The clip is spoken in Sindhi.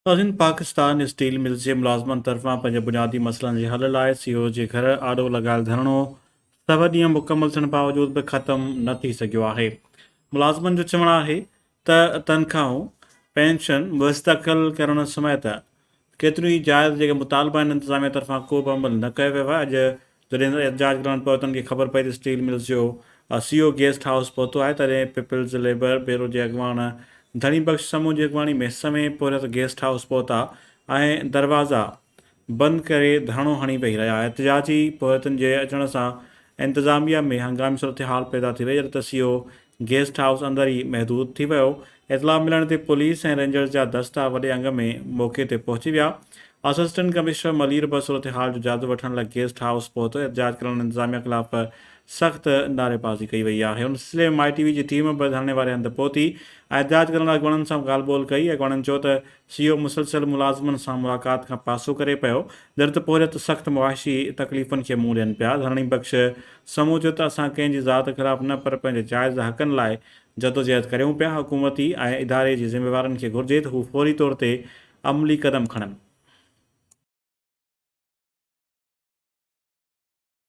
ناظرين پاڪستان اسٽيل ملز جي ملازمن طرفان پنهنجي بنيادي مسئلن جي حل لاء سي او جي گهر آڏو لڳايل ڌرڻو سو ڏينهن مڪمل ٿيڻ باوجود به ختم نه ٿي سگهيو آهي. ملازمن جو چوڻ آهي ته تنخواهون، پينشن مستقل ڪرڻ سميت ڪيتريون ئي جائز جيڪي مطالبا آهن انتظاميه طرفان ڪو به عمل نه ڪيو ويو آهي اڄ جڏهن احتجاج ڪرڻ پهتن کي خبر پئي ته اسٽيل ملز جو سي او گيسٽ هائوس پهتو آهي تڏهن پيپلز ليبر بيورو جي اڳواڻ ڌڻي بخش سمون جي اڳواڻي ۾ سوين پورهيت گيسٽ هائوس پهتا ۽ دروازا بند ڪري ڌرڻو هڻي ويهي رهيا. احتجاجي پورهيتن جي اچڻ سان انتظاميا ۾ هنگامي صورتحال پيدا ٿي وئي جڏهن ته سي او گيسٽ هائوس اندر ئي محدود ٿي ويو. اطلاع ملڻ تي پوليس ۽ رينجرز جا دستا وڏي انگ ۾ موقعي تي پهچي ويا. اسسٽنٽ ڪمشنر ملير به صورتحال جو جائزو وٺڻ لاء گيسٽ هائوس پهتو. احتجاج ڪندڙن انتظاميا خلاف سخت نعريبازي ڪئي وئي آهي. ان سلسلي ۾ مائي ٽي وي جي ٽيم به ڌرڻي واري هنڌ پهتي ۽ احتجاج ڪندڙ اڳواڻن سان ڳالهه ٻولهه ڪئي. اڳواڻن چيو ته سي او مسلسل ملازمن سان ملاقات کان پاسو ڪري پيو، جڏهن ته پورهيت سخت معاشي تڪليفن کي منهن ڏين پيا. ڌرڻي بخش سمون چيو ته اسان ڪنهن جي ذات خلاف نه پر پنهنجي جائز حقن لاء جدوجهد ڪريون پيا، حڪومتي ۽ اداري جي ذميوارن کي گهرجي ته هو فوري طور تي عملي قدم کڻن.